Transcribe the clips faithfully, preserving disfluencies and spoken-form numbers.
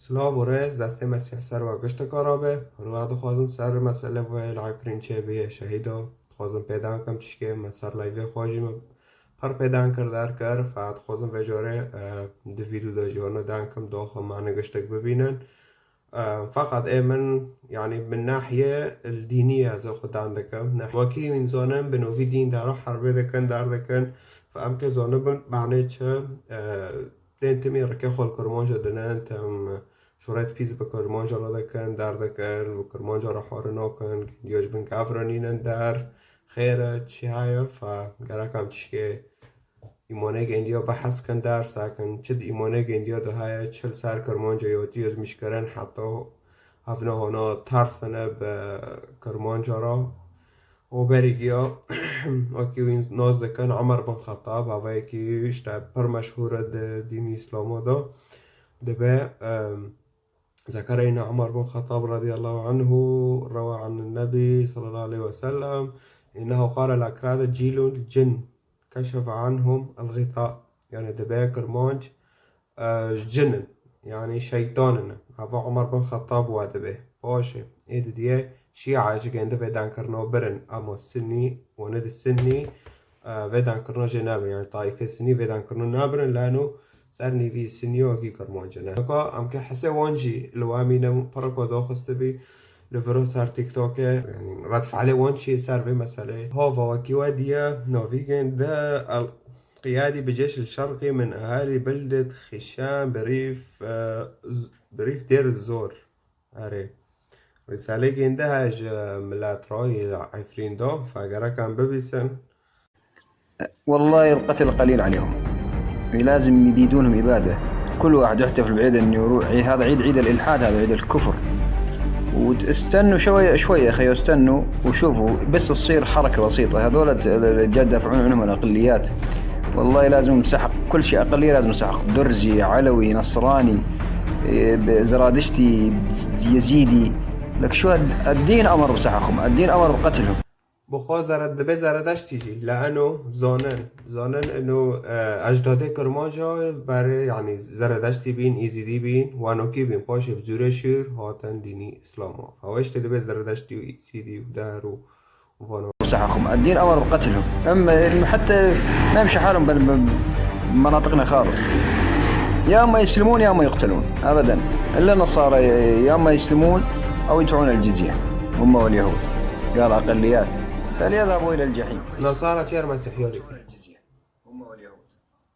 Silav û rêz, destê Mesîh ser we gişteka rabe. Rûya dixwazim ser mesele ve li Efrîn çêbûye şehîda. Dixwazim pêdan kim tişkê, me ser live xwe jî min pir pêdan kir derkir. Fe dixwazim vê carê, e, di vîdyo de jî wana dan kim, doxim me giştek bibînin. E, feqet ê min, yanî min nahiyê li dînî ez xwe dan dikim. Neh-, wekî însanan bi novî dîn dara herbê dikin, dar dikin. Fe em ke zanibin manê çi, e, tên timî rike xwe li Kirmanca dinin, tim şoret pîs bi Kirmanca re dikin, dar dikin, bi Kirmanca re xwari nakin, gendiya ji bin gav re nînin der. Xêr e, çi heye, fe gerek em tişkê îmanê gendiya behs kin, dersa kin, çi di îmanê gendiya de heye, çi li ser Kirmanca yatî ez mişkirin, heta hevna hona tersine bi Kirmanca re. û berî giya wekî wî nas dikin, Omer bin Xettab, havayekî işte pir meşhûr e di dînî Îslama de. Dibe, em, zekereyna Omer bin Xettab radiyallahu anhu, rewa an Nebî sallallahu aleyhi ve sellem, innehu qale la kade cîlun cin, keşefe anhum el ğita. Yani dibe Kirmanc, e, ji cin in, yanî şeytan in. Hava Omer bin Xettab wa dibe. Paşê, ê didiye Şîa ji gende vê dankirina birin, ama Sinnî, wane di Sinnî, e, vê dankirina jê nabirin. Yani taîfê Sinnî vê dankirina nabirin, lano ser nîvî Sinnî wekî Kirmanc in. Ka em ke hesê wan jî li wa mîne, pira ka daxistibî li viro ser TikTokê, yani red fealê wan çi ser vê meseleyê. Hava wekî we diye navî gende el قيادي بجيش الشرقي من أهالي بلدة خشان بريف، آه، ز-، بريف دير الزور. Erê. Rîsalê gênde he ji milet rayî Efrîn do, fe gerek em bibîsin. والله القتل قليل عليهم. لازم يبيدونهم إبادة. كل واحد يحتفل بعيد النورو-، عي-، هذا عيد، عيد الإلحاد، هذا عيد الكفر. واستنوا شوية، شوية يا أخي، استنوا وشوفوا، بس تصير حركة بسيطة. هذول الت-، الجاد دافعون عنهم الأقليات. والله لازم مسحق كل شيء، أقلية لازم مسحق. درزي، علوي، نصراني، إيه، ب-، زرادشتي، يزيدي. لك شو هاد-، الدين أمر بسحقهم، الدين أمر بقتلهم. Bi xwe zere-, dibe Zeredeştî jî, lano zanin, zanin ino, e, ecdadê Kirmanca berê, yanî Zeredeştî bîn, Îzîdî bîn, Wanokî bîn, paşê bi zûrê şûr hatin dînî Îslama. Ew işte dibe Zeredeştî û Îzîdî û der û vana. بسحقهم. الدين أمر بقتلهم. أما حتى ما يمشي حالهم بال-، بمناطقنا خالص. يا أما يسلمون يا أما يقتلون. أبدًا. إلا النصارى يا أما يسلمون أو يدفعون الجزية. هم واليهود. قال أقليات. فليذهبوا إلى الجحيم. Nasara çer Mesîhiya dike. هم واليهود.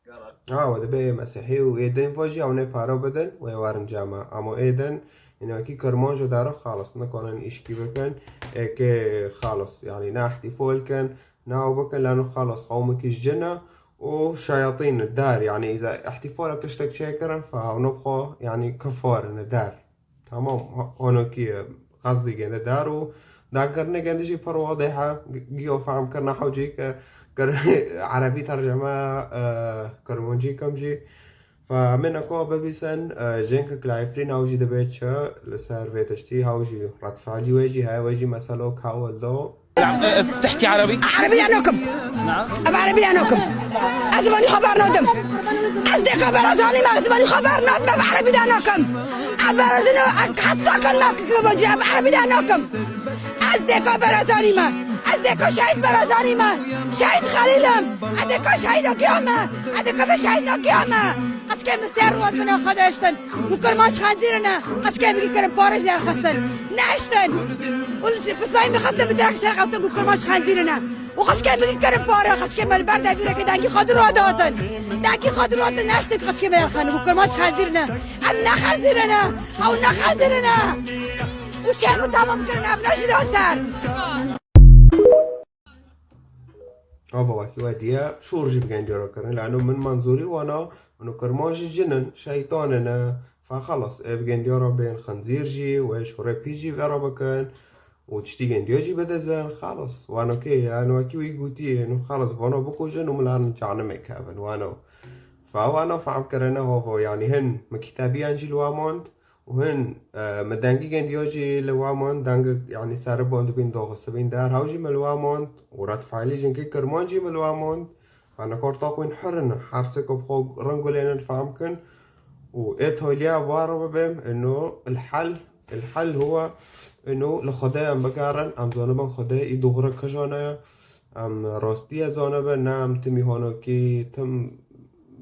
قال أق- Ha, we dibe Mesîhî û ê din ve jî ew nê paro bidin, wê werin cama. Ama ê din, yine wekî Kirmanc û dero xalis, nikarin îşkî bikin, ê ke xalis, yanî ne ihtifal kin, ne ew bikin, lano xalis qewmekî ji cin e û şeyatîn e, der, yanî îza ihtifal e tiştek çêkirin, fe hewna bi xwe, yanî kifar in e, der. Tamam, ha-, honokî, e, qezdî gende dar û dakirinê gende jî pir wadih e, gi-, giyo fehm kirina hewcî ke kir-, erebî terceme, e, kirmancî kim jî. Fe min eko bibîsin, e, jinkek li Efrîn ew jî dibe çi li ser vê tiştî, ew jî redfealî wê jî heye, wê jî meselo kawil do. بتحكي عربي؟ عربي أنوكم. نعم. أب عربي أنوكم. أزمني خبر نودم. أزديكو برزاني ما أزمني خبر نودم أب عربي أنوكم. أب برزاني حتى كل ما كبجي أب عربي أنوكم. أزديكو برزاني ما. أزديكو شهيد برزاني ما. شهيد خليلم. أزديكو شهيد قيامة. أزديكو شهيد قيامة. قد كم سير وزمنا خدشتن. وكل ما خنزيرنا. قد كم كرم بارج يا خستن. ناشتن. Û li pisayî min xebite bi direk şer xebite ku kirmanc xenzîrine. Û xeşkê min kirin pare, xeşkê me li ber devîreke dengî xwe di ro datin. Dengî xwe di ro datin, neştin xeşkê me xenin ku kirmanc xenzîrine. Em nexenzîrine. Ew nexenzîrine. Û şer û tamam kirin, ev ne jî da ser. Ava wekî we diye şûr jî bi gendiya re kirin. Lano min manzûrî wana, min û kirmanc jî cin in, şeytan in e. Fa xelas, ê bi gendiya re bên xinzîr jî, wê şûrê pîs jî vera bikin û tiştî gendiya jî bidizin. Xelas, wan okey, yani wekî wî gotiyê, nû xelas, vana bikujin û milarin canimê kevin, wano. Fa wano fehm kirine havo, yani hin min kitabiyan jî li wa mand, û hin, e, min dengî gendiya jî li wa man, dengek, yanî seriband bîn, doxistibîn der, hew jî min li wa mand, û redfealî jinkê kirmanc jî min li wa mand. Hene kar taqwîn hur in, her sê ku bi xwe ring gulênin fehm kin. û ê tolya war bibim, ino el hel, el hel huwa, ino li Xwedê em bigerin, em zanibin Xwedê î dûxre kijane ye, em rastiye zanibin, ne em timî honokî, tim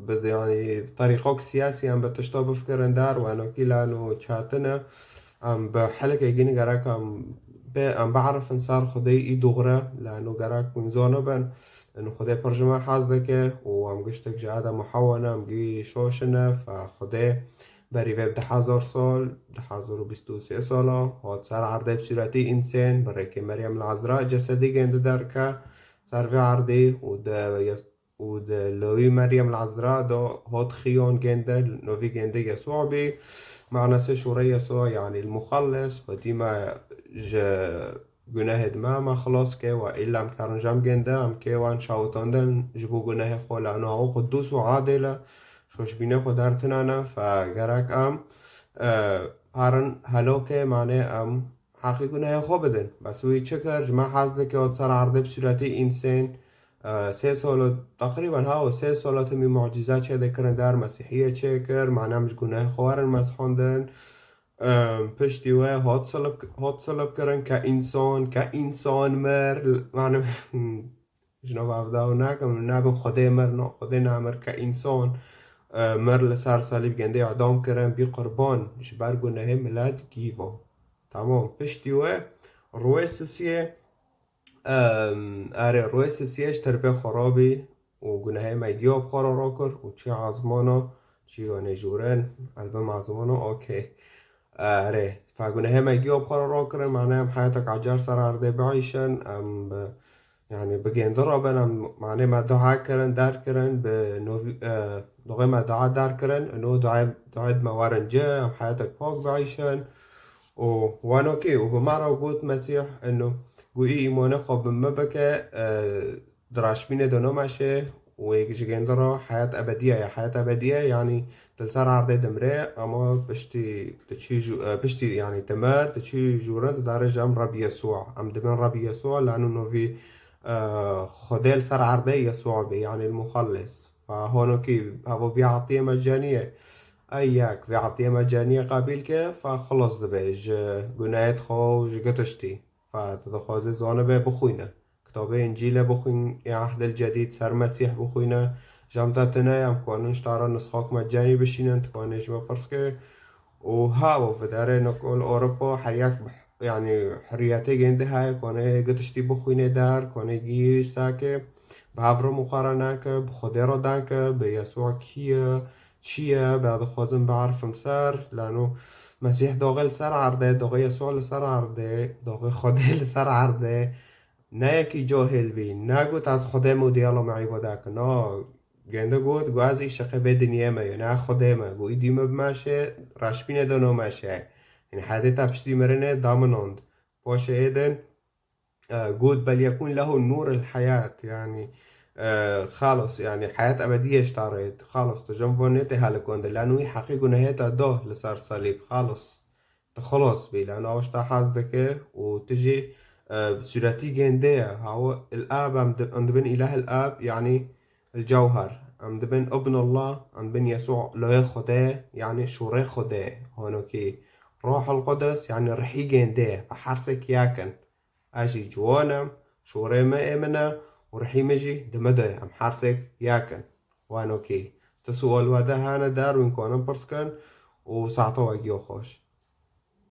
bi, yanî, terîqok siyasî em bi tişta bifikirin dar, wenokî lano çatine, em bi helekê gîn gerek em bê, em biarifin ser Xwedê î dûxre, lano gerek wîn zanibin, ino Xwedê pir ji me hez dike û em giştek ji Adem û Hewa ne, em gî şoşine, fe Xwedê berî vê bi du hezar sal, du hezar û bîst û sê sala, hat ser erdê bi sûretî însên, bi rêkê Meryem el Ezra cesedî gêndi derke ser vê erdê û de û di lawî Meryem el Ezra de hat xiyon gênde, novî gênde Yesû bî. Manasê şûrê Yesû, yanî el-Muxellis, hatî me ji gunehê dime me xilas ke, we îlla em karin jam gênde, em kê wan şawitandin ji bo gunehê xwe, lano ew qudûs û adêl e, şoşbînê xwe dertinane, fe gerek em, e, herin helokê, manê em heqî gunehê xwe bidin. Bes wî çi kir? Ji me hez dike, hat ser erdê bi sûretî însên, e, sê sala, teqrîben, ha, sê sala timî mucîze çê dikirin, der Mesîhiye çêkir, mane em ji gunehê xwe werin mesihondin. E, piştî wê hat silib, hat silib kirin ke însan, ke însan mir, mane, ji nava ev daw nakim, nabin Xwedê mir, no, Xwedê namir ke însan, e, mir li ser salîb gêndê edam kirin, bî qurban ji ber gunehê milet gîvo. Tamam, piştî wê rûyê sisiyê, em, erê, rûyê sisiyê ji terpê xwe rabî û gunehê me giya bi xwe re rakir û çi ezmana, çi yanê jûrin, ez bim ezmana, okey. Erê, fa gunehê me giya bi xwe re rakirin, mane em heyetek ecer ser erdê biîşin, em bi, yanî bi gêndi re bin, em, mane me dua kirin, der kirin, bi novî, e, doxê me dua der kirin, û no duayê, duayê me werin ci, em heyetek pak biîşin. Û wanokê, û bi me re got Mesîh, ino, gu î îmanê xwe bi me bike, e, di raşbînê de nameşe û yek ji gêndi re heyat ebediye ye. Heyat ebediye, yanî tu li ser erdê dimrê, ama piştî tu çî jû-, e, piştî, yanî tu mir, tu çî jûrin, tu darê ji em Rebî Yesûa. Em dibin Rebî Yesûa, lano novî, e, Xwedê li ser erdê Yesûa bê, yanî el-Muxellis. Fa honokî, havo bî etiyê mecaniye. Ey yek vê etiyê mecaniye qebîl ke, fa xilas dibe ji gunehê xwe û ji gitiştî. Fa tu dixwazî zanibe bixwîne. Kitabê Încîlê bixwîn, ya Ehdil Cedîd ser Mesîh bixwîne. Jam te tune, em kanin ji te re nisxak mecenî bişînin, tu kanê ji me pirs ke. Û ha, û vidarê niko li Ewropa her yek bi, yanî, hurriyetê gêndê heye, kanê gitiştî bixwîne der, kanê gî sake, bi hev re muqarene ke, bi Xwedê re danke, bi Yesûa kî ye, çi ye, bi dixwazim biarifim ser, lano Mesîh doxê li ser erdê, doxê Yesûa li ser erdê, doxê Xwedê li ser erdê, ne yekî cahil bî, negot ez Xwedê me û diyala me îbade kin. Na, gênde got, got ez îşeqê vê dinyê me ye, ne Xwedê me. Got îdî me bimeşe, reşbînê de nameşe. Yanî hedê te piştî mirinê daminand. Paşê êdin, e, got bel yekûn lehu nûr el heyat, yanî, e, xalas, yanî heyat ebedî ye ji te re, xalas tu jin van nê tê helikandin. Lano wî heqî gunehê te da li ser salîb, xalas. Tu xilas bî, lano ew ji te hez dike û tu jî, e, bi sûretî gêndê ye. Hawa el-Ab, em di-, em dibin Îlah el-Ab, yanî el-Cewher. Em dibin Ibn Allah, em dibin Yesû, loyê Xwedê, yanî şûrê Xwedê, honokî. Ruh el-Qudus, yanî rihî gêndê ye. Fe hersek yek in. Ez jî ciwan im, şûrê me ê min e û rihî min jî di min de ye. Em hersek yek in. Wanokî. Ti sual werde hene der, wîn kanin pirs kin û saeta we giyo xweş.